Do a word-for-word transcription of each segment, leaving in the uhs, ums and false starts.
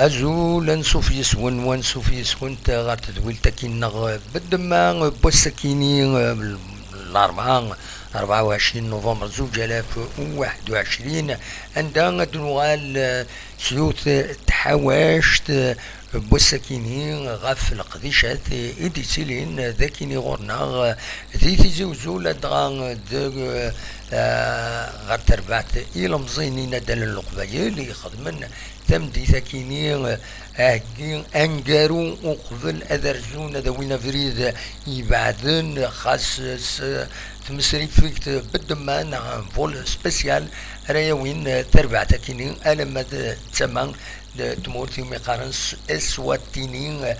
Azul, ansuf yes-wen, wansuf yes-went ɣer tedwilt-agi-nneɣ, beddemma n wass-agi-ni, eh, Larebɛa, rebɛa u ɛecrin novembre zuǧ alaf u waḥed u ɛecrin, anda ad d-nuɣal, eh, s yiwet n tḥawact, eh, n wass-agi-ni ɣef leqdicat i d-yettilin dagi-ni ɣur-neɣ, eh, di Tizi Uzzu, ladɣa deg, eh, ɣer terbaɛt ilemẓiyen inaddalen n Leqbayel ixedmen tameddit-agi-ni, eh, aheggi aneggaru uqbel ad rzun, ad awin abrid ibeɛden, xas s tmesrifikt beddemma neɣ un vol spécial ara yawin, eh, tarbaɛt-agi-ni alamma d tama n tmurt iwumi qqaren s Eswatini, eh,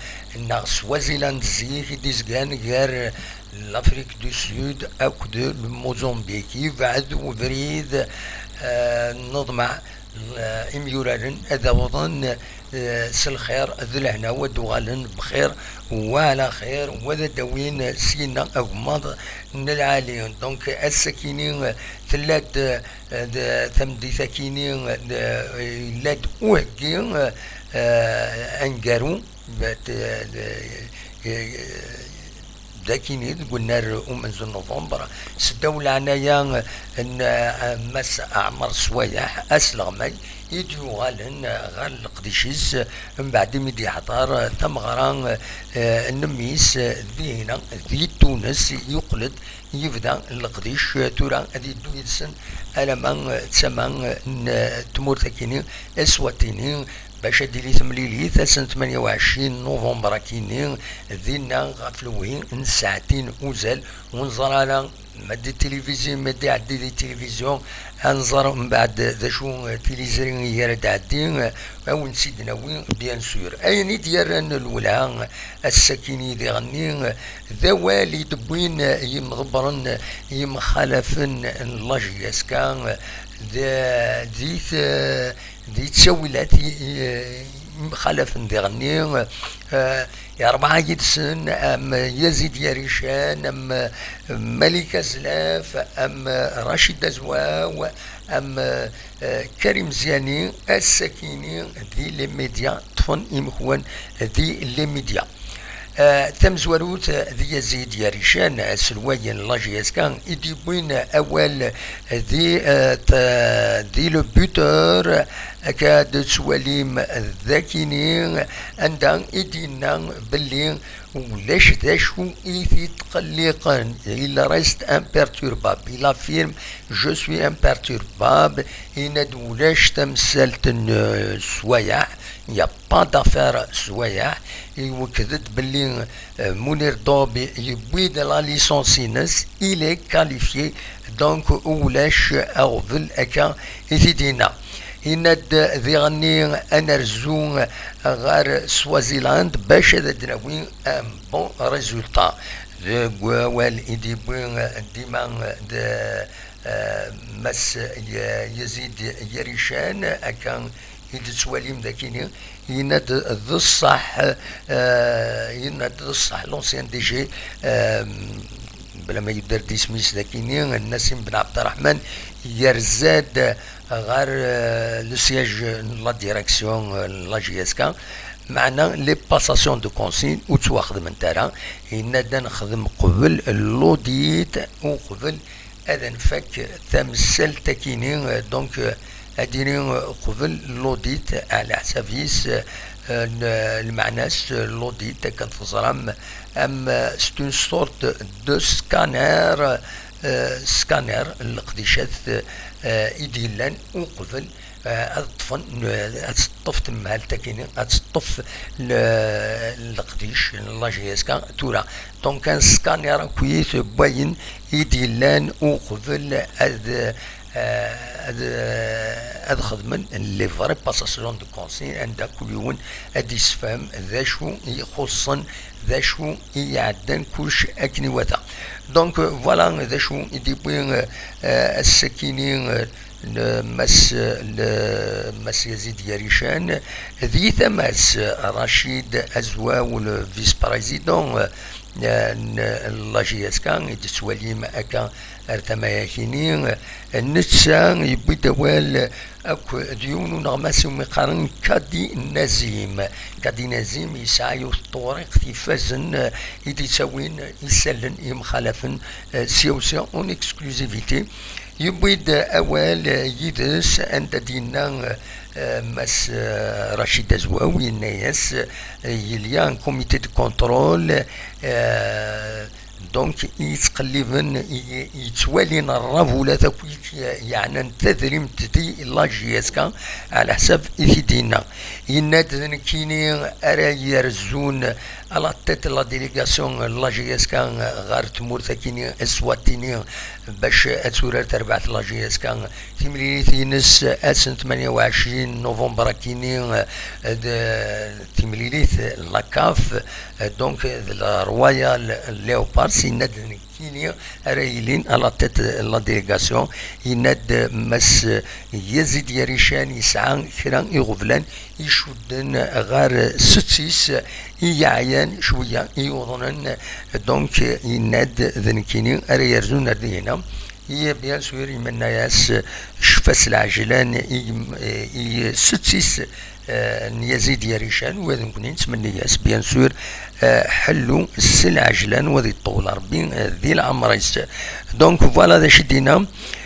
neɣ Swaziland zik i d-izgan gar L'Afrique du Sud akked le Mozambique. Yebɛed ubrid, eh, n uḍmeɛ, eh, imyuraren ad awḍen, eh, s lxir d lehna, u ad uɣalen bxir wa ɛla xir, u ad d-awin syenna agemmaḍ n lɛali. Donc, ass-agi-ni, eh, tella-d, eh, d-, tameddit-agi-ni, eh, d-, yella-d uheggi, eh, aneggaru, d-, d-, eh, dagi-ni deg unnar umenzu n novembre, seddaw leɛnaya n, eh, Mass Ɛmer Swayeḥ asleɣmay i d-yuɣalen ɣer leqdic-is mbeɛd imi d-yeḥḍer tameɣra, eh, n mmi-s dihina di Tunes, yuqel-d yebda leqdic, tura ad yeddu yid-sen alamma d tama n tmurt-agi-ni, Eswatini, bac ad d-tili temlilit ass n tmanya u ɛecrin novembre-agi-ni, dinna ɣef lewhi n ssaɛtin uzal, ur neẓri ara ma d tilivizyu, ma d iɛeddi di tilivizyu, ad nẓer mbeɛd d acu tiliẓri i ara d-tɛeddi, ad wen-tt-id-nawi, bien sûr. Ayen i d-yerran lwelha ass-agi-ni diɣenni, d awal i d-wwin yimḍebbren, yimxalafen n la J S K, d, di t-, di ttawilat i, i, imxalafen diɣenni, eh, i rebɛa yid-sen, am Yazid Yarican, am Malik Azlaf, am Rachid Azwaw, am, eh, Karim Ziani, ass-agi-ni di les médias, ṭṭfen imekwan di les médias. Eh, tamezwarut, eh, d Yazid Yarican, eh, aselway n la J S K, i d-yewwin awal, eh, di, eh, t-, di Le Buteur, akka d-tettwalim dagi-ni, anda i d-yenna belli ulac d acu i t-itqelliqen. Il reste imperturbable. Il affirme, je suis imperturbable. Yenna-d ulac tamsalt n, eh, Swayeḥ, il y a pas d'affaire Swayeḥ. Iwekked-d belli, eh, Munir Dob yewwi-d la licence-ines, il est qualifié, donc ulac aɣbel, akka i t-id-yenna. Yenna-d diɣenni ad nerzu ɣer Swaziland bac ad d-nawi un bon résultat. Deg wawal i d-yewwi dima d, eh, Mass Ya-, Yazid Yarican, akka i d-tettwalim dagini, yenna-d d ṣṣeḥ, eh, yenna-d d ṣṣeḥ l'ancien D G, eh, bla ma yedder-d isem-is dagini, Nassim Ben Abderrahman, yerza-d ɣer, eh, le siège n la direction, eh, n la J S K, meɛna les passations de consigne ur ttwaxedment ara, yenna-d ad nexdem qbel l'audit, uqbel ad nfak tamsalt-agi-ni, eh, donc, eh, ad d-yini, eh, qbel l'audit, ɛla ḥsab-is, eh, n-, lmeɛna-s, eh, l'audit, akken teẓram, am, eh, c'est une sorte de scanner, eh, scanner n leqdicat, eh, i d-yellan uqbel, eh, ad ṭṭfen, eh, ad teṭṭef temhalt-agi-ni, ad teṭṭef le-, leqdic n la J S K tura. Donc, un scanner akkit n wayen i d-yellan uqbel ad, eh, ad, eh, ad xedmen les vraies passations de consigne, anda kul yiwen ad d-yessefhem d acu i ixuṣṣen, d acu i iɛeddan, kullec akken iwata. Donc, voilà d acu i d-yewwi, eh, ass-agi-ni, eh, n Mass, n Mass Yazid Yarican, di tama-s Rachid Azwaw, le vice-président, eh, n la J S K, i d-tettwalim akka ar tama-agi-ni, netta yewwi-d awal akk d yiwen uneɣmas umi qqaren Kadi Nazim. Kadi Nazim yesɛa yiwet n tewriqt ifazen, eh, i d-yettawin isallen yemxalafen, eh, sya u sya, en exclusivité. Yewwi-d awal, eh, yid-s, anda d-yenna, eh, Mass, eh, Rachid Azwaw, yenna-yas, eh, il y a un comité de contrôle, eh, donc, i yettqelliben, i, i yettwalin rravulat akk i yeɛnan tadrimt di la J S K, ɛla ḥsab i t-id-yenna. Yenna-d, d nekkini ara yerzun à la tête de la délégation n la J S K ɣer tmurt-akini Eswatini, bac ad turar terbaɛt la J S K timlilit-ines ass n tmanya u ɛecrin november akini, d timlilit la CAF, donc d la Royal Leopards. Yenna-d, d nekkini ara yilin à la tête de la délégation. Yenna-d Mass Yazid Yarican yesɛa kra iɣeblan icudden ɣer sett-is i yeɛyan cwiya, i yuḍnen. Donc, yenna-d, d nekkini ara yerzun ar dihina. I, bien sûr, imenna-yas ccfa s lɛejlan i, i sett-is, eh, n Yazid Yarican, wa d nekkni nettmenni-yas, bien sûr, eh, ḥellu s lɛejlan, wa ad iṭṭewwel Rebbi, eh, di leɛmer-is. Donc, voilà d acu i d-yenna.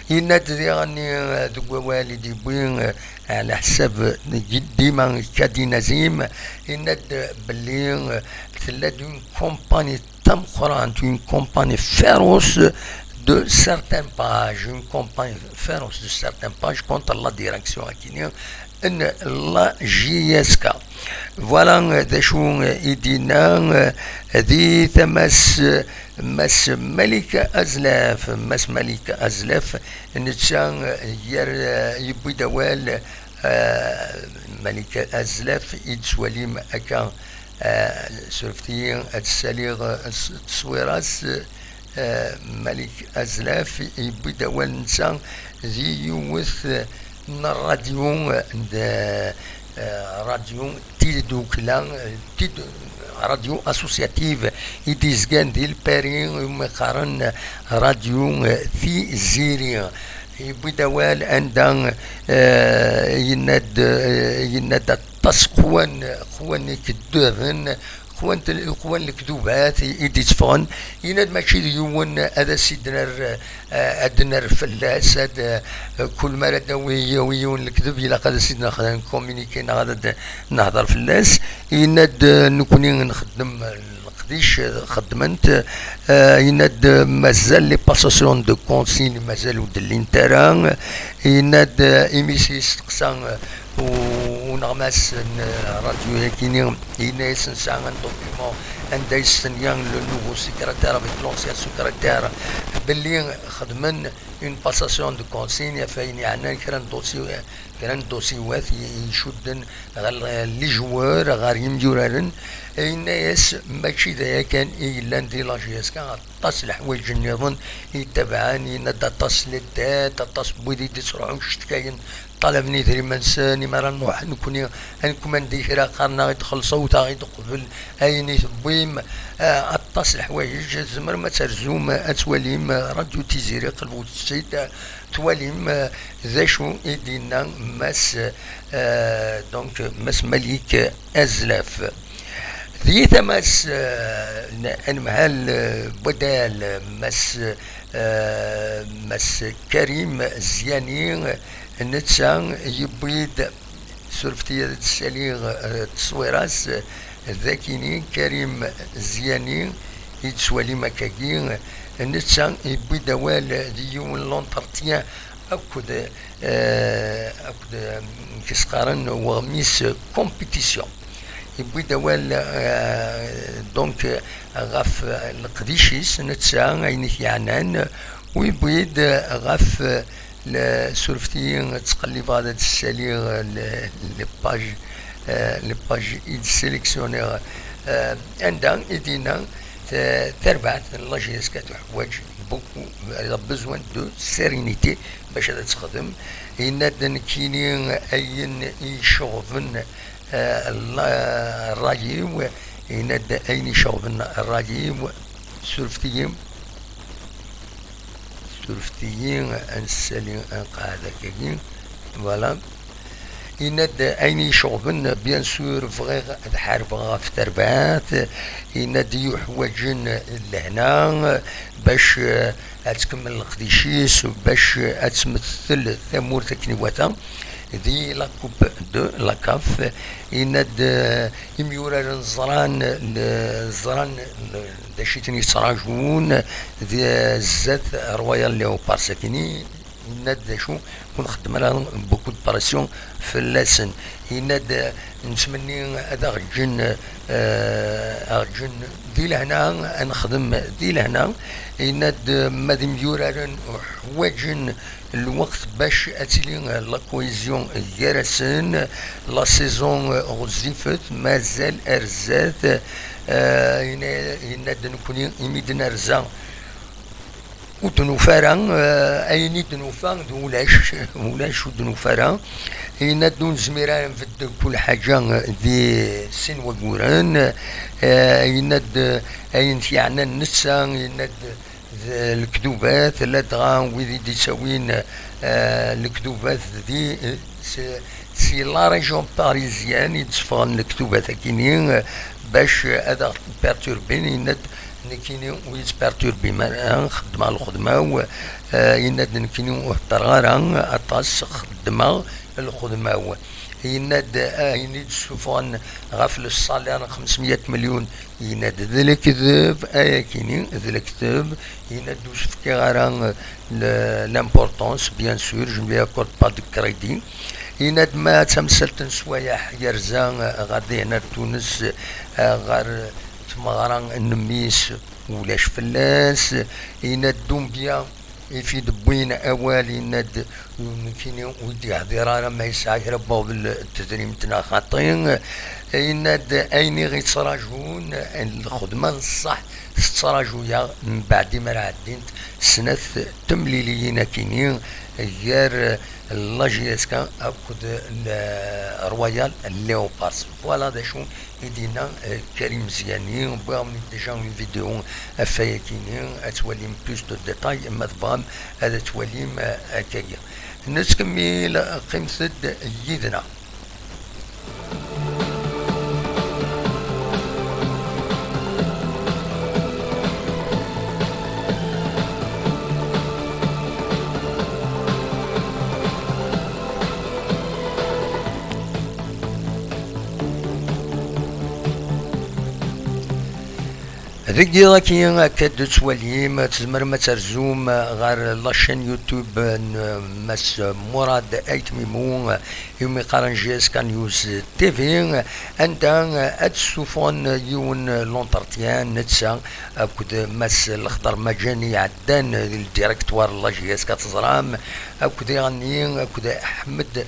Yenna-d diɣen, eh, deg wawal i d-yewwi, eh, ɛla ḥsab dima Kadi Nazim, yenna-d belli, eh, tella-d une compagnie tameqqrant, une compagnie féroce de certaines pages, une compagnie féroce de certaines pages contre la direction akini n la J S K. Voilà, eh, d acu, eh, i d-yenna, eh, di tama-s, eh, Mass Malik Azlaf. Mass Malik Azlaf, netta, eh, yer, eh, yewwi-d awal, eh, Malik Azlaf, i d-tettwalim akka, eh, surfet-iyi ad ssaliɣ, eh, s-, tteswira-s, eh, Malik Azlaf, yewwi-d awal netta di yiwet, eh, n rradyu, eh, n, eh, rradyu Tidukla, eh, Tid-, rradyu associative i d-izgan di Lpari, umi qqaren rradyu, eh, Tiziri. Yewwi-d awal anda, eh, yenna-d, eh, yenna-d aṭas qwan, qwan ikeddaben, qwan tel-, qwan lekdubat i, i d-itteffɣen. Yenna-d mačči d yiwen ad as-id-nerr, eh, ad d-nerr fell-as, ad, eh, kul mi ara d-nawi, yawi yiwen lekdeb, ilaq ad as-id-nexdem communiqué neɣ ad d-nehder fell-as. Yenna-d, eh, nekkni nxeddem leqdic, eh, xeddment. Eh, yenna-d, eh, mazal les passations de consigne, mazal ur d-llint ara. Yenna-d, eh, imi s-yesteqsa, eh, u-, uneɣmas n, eh, rradyu-yagini, yenna-yas nesɛa un document anda yestenya le nouveau secrétaire avec l'ancien secrétaire belli xedmen une passation de consigne, ɣef ayen yeɛnan kra n dossier, kra n dossiwat i, i icudden ɣer les joueurs, ɣer yimyuraren. Yenna-yas mačči d aya kan i yellan di la J S K, aṭas n leḥwayeǧ nniḍen i yettabaɛen, yenna-d aṭas n les dettes, aṭas n wid i d-ittruḥun cetkayen, ṭalaben idrimen-nsen, imi ara nruḥ nekkni ad nkumandi kra, qqaren-aɣ-id xelṣewt-aɣ-id uqbel ayen i tewwim, eh, aṭas n leḥwayeǧ, tzemrem ad terzum, ad twalim, eh, Radio Tiziri, qelbet-tt-id, eh, twalim, eh, d acu i d-yenna Mass, eh, donc, Mass Malik Azlaf. Di tama-s, eh, n anemhal, eh, n waddal, Mass, eh, Mass Karim Ziani, netta yewwi-d, surfet-iyi ad d-ssaliɣ, eh, tteswira-s, eh, d akini Karim Ziani, i d-tettwalim akkagi, netta yewwi-d awal di yiwen l'entretien akked, eh, akked, eh, amek i s-qqaren, weɣmis compétition. Yewwi-d awal, eh, donc, ɣef leqdic-is netta, ayen i t-yeɛnan, u yewwi-d ɣef, eh, le-, surfet-iyi, ttqellibeɣ ad d-ssaliɣ le, le page, eh, le page i d-sélectionniɣ, eh, anda i d-yenna, eh, tarbaɛt n la J S K tuḥwaǧ beaucoup, elle a besoin de sérénité bac ad texdem. Yenna-d nekkini ayen i iceɣben, eh, la-, ṛṛay-iw, yenna-d ayen iceɣben ṛṛay-iw, surfet-iyi, surfet-iyi, ad nessali, ad nqeɛɛed akkagi. Voilà. Yenna-d ayen i yi-iceɣben, bien sûr, bɣiɣ ad ḥarbeɣ ɣef terbaɛt. Yenna-d i yuḥwaǧen lehna bac, eh, ad tkemmel leqdic-is, bac, eh, ad tmettel tamurt akken iwata di la Coupe de la caf. Yenna-d, eh, imyuraren ẓran, ẓran d acu i ten-yettraǧun di zdat Royal Leopards. Akini, yenna-d d acu ur nxeddem ara beaucoup de pression fell-asen. Yenna-d, eh, nettmenni ad aɣ-ǧǧen, eh, aɣ-ǧǧen di lehna, ad nexdem di lehna. Yenna-d, eh, ma d imyuraren ḥwaǧen lweqt bac ad tili la cohésion gar-asen. La saison, eh, ɣezzifet, mazal ar zdat. Eh, yenna-, yenna-d nekkni imi d-nerza ur d-nufa ara, eh, ayen i d-nufa d ulac, ulac ur d-nufa ara. Yenna-d ur nezmir ara nbeddel kul ḥaǧa di sin wagguren. Eh, yenna-d ayen t-yeɛnan netta, yenna-d d lekdubat, ladɣa wid i d-ittawin, eh, lekdubat di, si, si la région parisienne i d-tteffɣen lekdubat akini, eh, bac ad aɣ-perturbin. Yenna-d nekkini ur yi-ttperturbim ara, xeddmeɣ lxedma-w. Eh, yenna-d nekkini ur heddreɣ ara aṭas, xeddmeɣ lxedma-w. Yenna-d ayen i d-ssufɣen ɣef le salaire n xemsmya melyun, yenna-d d lekdeb, ayakini d lekdeb. Yenna-d ur s-fkiɣ ara, eh, le-, l'importance, bien sûr, je ne lui accorde pas de crédit. Yenna-d ma d tamsalt n sswayeɛ yerza, eh, ɣer dihin ar Tunes, eh, ɣer tmeɣra n mmi-s, ulac fell-as. Yenna-d Doumbia i t-id-wwin awal, yenna-d nekkini ur d-yehdir ara ma yesɛa kra n wabel n tedrimt neɣ xaṭi. Yenna-d ayen i ɣ-yettraǧun, lxedma n ṣṣeḥ tettraǧu-yaɣ, mbeɛd imi ara ɛeddint snat temliliyin akini gar la J S K akked le Royal Leopards. Voilà d acu i d-yenna, eh, Karim Ziani. Wwiɣ-awen-d déjà une vidéo ɣef wayakini, ad twalim plus de détails ma tebɣam ad twalim, eh, akkagi. Nettkemmil, qqimet-d yid-neɣ. Deg yiḍ-agi, akka d-tettwalim, tzemrem ad terzum ɣer la chaîne YouTube n Mass Murad Ayt Mimou, iwumi qqaren J S K News T V, anda ad d-ssufɣen yiwen l'entretien, netta akked Mass Lexḍer Maǧani iɛeddan di le directoire n la J S K, teẓram, akked iɣenni, akked Ḥmed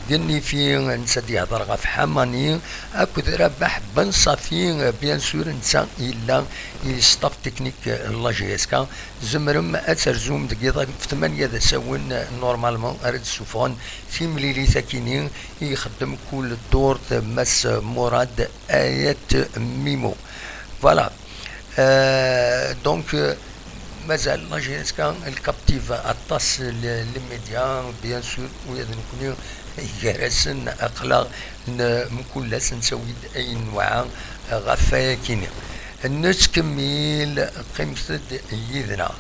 Gennifi, netta d-yehder ɣef Ḥamani, akked Rabaḥ Ben Safi, bien sûr, netta yella i staff technique n la J S K. Tzemrem ad terzum deg yiḍ ɣef tmanya d asawen, normalement, ara d-ssufɣen timlilit akini i ixeddem kul ddurt Mass Murad Ayt Mimou. Voilà. Euh, donc, euh, mazal la J S K elle captive aṭas le, les médias, bien sûr, ula d nekkni gar-asen aql-aɣ n-, mkul ass nettawi-d ayen nwɛa ɣef wayakini. Nettkemmil, qqimet-d yid-neɣ.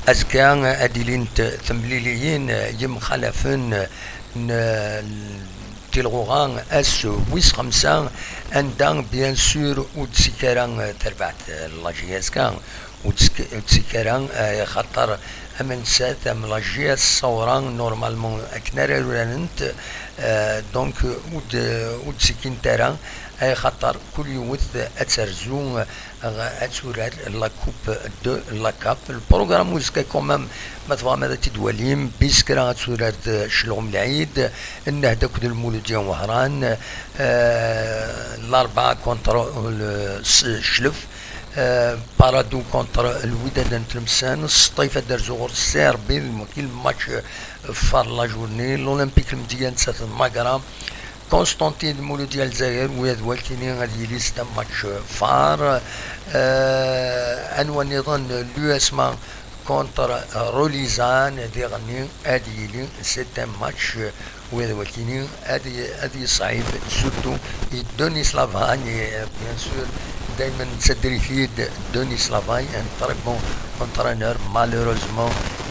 Azekka ad d-ilint temliliyin yemxalafen n tilɣuɣa ass wis xemsa, anda, bien sûr, ur d-tessik ara terbaɛt n la J S K, ur d-tessik, ur d-tessik ara, eh, axaṭer am nettat, am la J S Saoura, normalement, akken ara urarent, eh, donc, ur d-, ur d-ttekkint ara, axaṭer kul yiwet ad terzu, eh, ad turar la Coupe de la caf. Le programme uzekka, quand même, ma tebɣam ad t-id-twalim, bis kra ad turar d Celɣum Lɛid, Nnehda akked Lmuludya n Wehran, eh, Larebɛa contre le, s-, Cclef, Euh, Paradou contre le Wydad n Tlemsan, Sṭif ad d-rzuɣ ɣur-s, c'est arbitre, le match, euh, far la journée, l'Olympique Lemdiyya nettat d Magra, Constantine Mouloudia Lezzayer, u ad wakini ad yili c'est un match, euh, far, euh, anwa nniḍen, l'U S M A contre, euh, Rolizan, diɣenni ad yili c'est un match, euh, u ad wakini ad y-, ad yesɛib, surtout i Denis Lavagne, et, euh, bien sûr, daymen nettadder-it-id Denis Lavagne, un très bon entraîneur, malheureusement,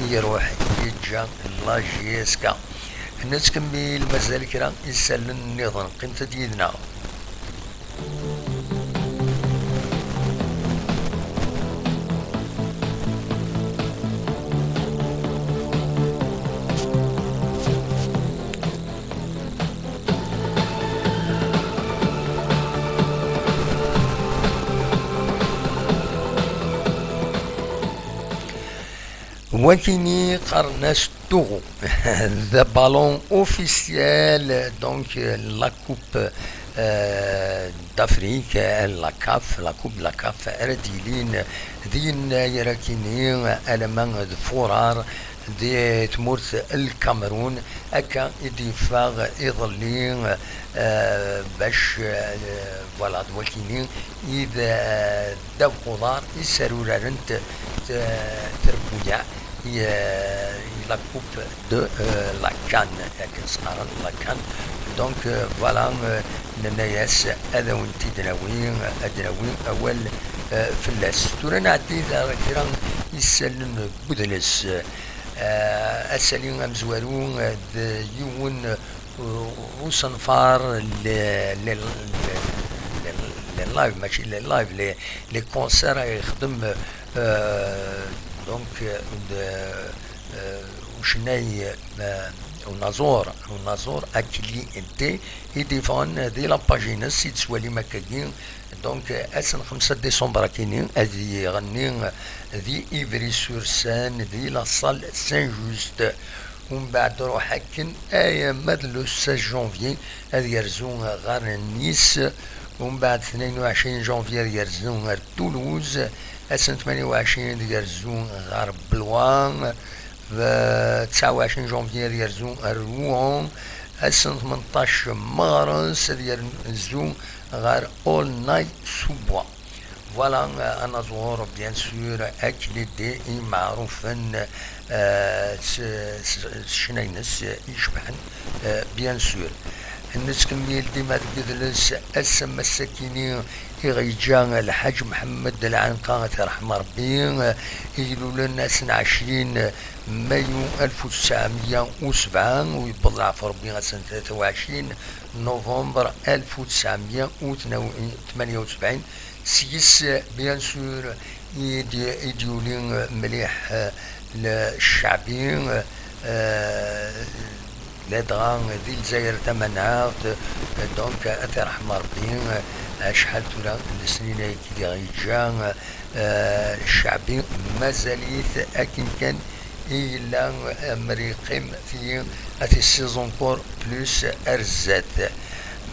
iruḥ, yeǧǧa la J S K. Nettkemmil, mazal kra isallen nniḍen, qqimet-d yid-neɣ. Wakini qqaren-as Togo. The ballon officiel, donc, euh, la Coupe, euh, d'Afrique, euh, la CAF, la Coupe de la CAF, ara d-yilin d yennayer akini, alamma d furar di tmurt n Lkamerun, akka i d-yeffeɣ iḍelli, euh, bac, euh, voilà, d wakini i d, euh, ddabex uḍar i ssarurarent t-, trebbuyaɛ i, euh, i la Coupe de, euh, la CAN, akken s-qqaren, la CAN. Donc, euh, voilà, euh, nenna-yas ad awen-t-id-nawi, ad d-nawi awal, euh, fell-as. Tura nɛeddi ar kra isallen n udles. Euh, asali amezwaru, euh, d yiwen, euh, usenfar, les, les, les, les lives, mačči les lives, les, les concerts ay yexdem, euh, donc, euh, de, euh, ucennay, euh, unaẓur, unaẓur Akli T, i d-yeffɣen di la page-ines, i d-tettwalim akkagi. Donc, ass n xemsa décembre akini, ad iɣenni di Ivry-sur-Seine, di la salle Saint-Just. Umbeɛd ruḥ akken, ay, ma d le seize janvier, ad yerzu ɣer Nice. Umbeɛd tnayen u ɛecrin janvier ad yerzu ar Toulouse. Ass n tmanya u ɛecrin ad yerzu ɣer Blois. Tesɛa u ɛecrin janvier ad yerzu ar Rouen. Ass n tmenṭac meɣres ad yerzu ɣer Aulnay-sous-Bois. Voilà, euh, anaẓur, bien sûr, Akli T, imeɛrufen, euh, s, s, s ccna-ines icebḥen, euh, bien sûr. Nettkemmil dima deg udles, ass n wass-akini i ɣ-yeǧǧa Lḥaǧ Mḥemmed Lɛenqa, ad t-yerḥem Ṛebbi, i ilulen ass n ɛecrin mayu alef u tesɛemya u sebɛa, u yewweḍ leɛfu Ṛebbi ass n tlata u ɛecrin novembre alef u tesɛemya u tmanya u sebɛin. Seg-s, bien sûr, i d-, i d-yuli mliḥ, eh, Lccaɛbi, eh, ladɣa di Lezzayer tamaneɣt, eh, donc, ad t-yerḥem Ṛebbi, eh, acḥal tura n lesnin ay k-, i ɣ-yeǧǧa, eh, Lccaɛbi, mazal-it akken kan i yella, amer yeqqim tigi ad t-issiẓ encore plus ar zdat.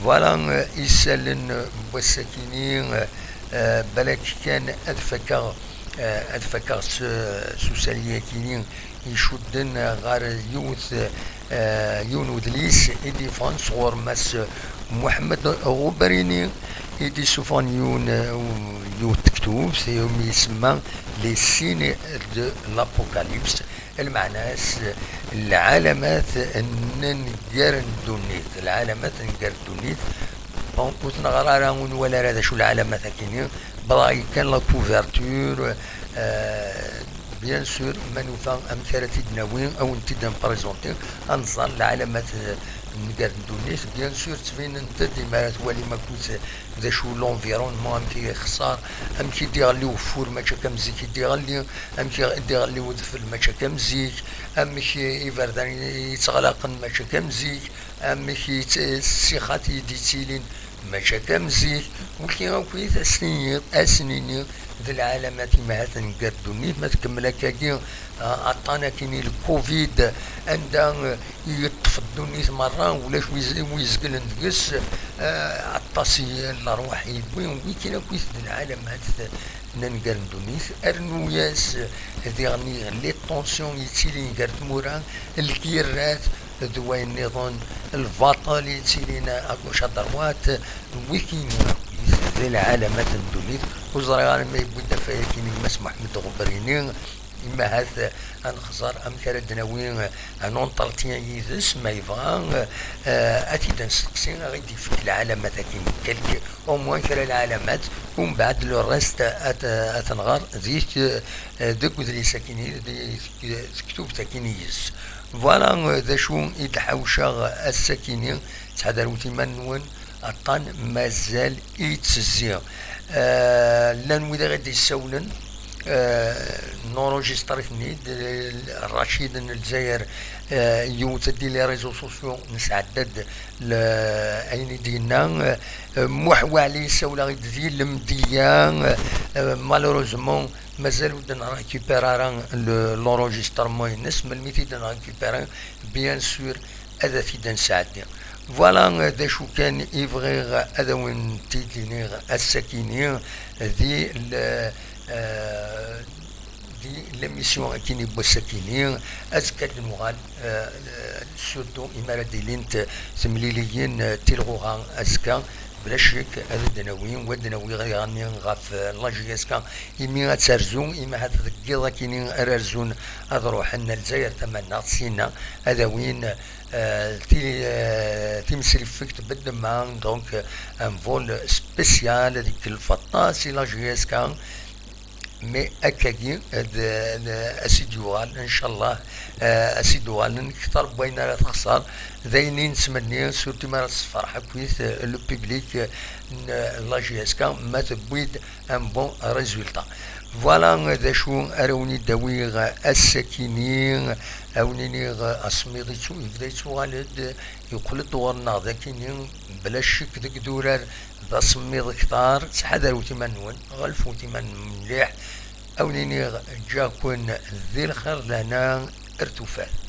Voilà, euh, isallen n wass-akini, euh, balak kan ad fakeɣ, euh, ad fakeɣ s, s usalli-akini icudden ɣer yiwet, euh, yiwen udlis i d-yeffɣen sɣur Mass Muḥemmed Ɣubrini, i d-isuffɣen yiwen, euh, yiwet tektubt umi isemma Les signes de l'Apocalypse. Lmeɛna-s, lɛalamat n nnger n ddunit, lɛalamat n nnger n ddunit. Bon, ur t-neɣra ara, ur nwala ara d acu lɛalamat-akini, bḍa kan la couverture, euh, bien sûr, ma nufa amek ara t-id-nawi, ad wen-t-id-nprezenti, ad nẓer lɛalamat, euh, n nnger n ddunit, bien sûr, ttbinent-d imi ara twalim akkit d acu l'environnement, amek i ixeṣṣer, amek i d-iɣelli ugeffur, mačči akka am zik i d-iɣelli, amek i d-iɣelli udfel, mačči akka am zik, amek iberdan i, i ttɣlaqen, mačči akka am zik, amek i tt-, ssixat i d-ittilin, mačči akka am zik. Wiki akk i as-tiniḍ, ass-nni d lɛalamat imahat n nnger ddunit, ma tkemmel akkagi, a-, aṭṭan akkin i lcovid, anda, eh, yeṭṭef ddunit merra, ulac wi z-, wi izeglen deg-s, eh, aṭas i lerwaḥ yewwi, wiki akk i d lɛalamat nnan gar n ddunit, rnu-yas diɣen les tensions yettilin gar tmura, lgirrat d wayen nniḍen, lbaṭel yettilin à gauche à droite, wikini di lɛalamat n ddunit. Ur ẓriɣ ara ma yewwi-d afayag-nni Mass Muḥemmed Ɣebrini, imahat ad nexẓer amek ara d-nawi un entretien yid-s, ma yebɣa, eh, ad t-id-nesteqsi, ad ɣ-id-ifk lɛalamat-agi, quelque, au moins kra lɛalamat, umbeɛd le reste ad, ad t-nɣer di t-, eh, deg udlis-agi, di tektubt-agi-nni-is. Voilà, eh, d acu i d-ḥawceɣ ass-agi-nni. Ttḥadarewt iman-nwen, aṭṭan mazal ittezzi. Eh, llan wid i ɣ-d-yessawlen, eh, nurujistri-ten-id, eh, Racid n Lezzayer, eh, yewwet-d di les réseaux sociaux, nesɛedda-d le-, ayen i d-yenna, eh, Muḥ Waɛli yessawel-aɣ-id di lemdiya, eh, malheureusement, mazal ur d-nrécupère ara le, l'enregistrement-ines, melmi t-id-nrécupère, bien sûr, ad t-id-nesɛeddi. Voilà, eh, d acu kan i bɣiɣ ad awen-t-id-iniɣ ass-akini di le, eh, di l'émission akini n wass-akini. Azekka ad nuɣal, eh, surtout imi ara d-ilint temliliyin, eh, tilɣuɣa azekka, bla ccek ad d-nawi, wa d-nawi iɣerni ɣef, eh, la J S K, imi ad terzu, imi ahat deg yiḍ akini ara rzun ad ruḥen ar Lezzayer tamaneɣt, sina ad awin, eh, ti-, eh, timeslift beddeman, donc, eh, un vol spécial deg lfeṭṭa si la J S K. Mais akkagi, d, d, ad s-id-yuɣal, ncallah, eh, ad s-id-uɣalen kter n wayen ara texṣer. D ayen i nettmenni, surtout mi ara tessefreḥ akkit, eh, le public, eh, n la J S K, ma tewwi-d un bon résultat. Voilà, eh, d acu ara wen-id-awiɣ ass-akini, ad wen-iniɣ, eh, asemmiḍ yettu-, yebda yettuɣal-d, yeqqel-d ɣur-neɣ d akini, bla ccek deg idurar d asemmiḍ kter. Ttḥadarewt iman-nwen, ɣelfewt iman-nwen mliḥ. Ad wen-iniɣ, ǧǧiɣ-ken di lxir, lehna ar tufat.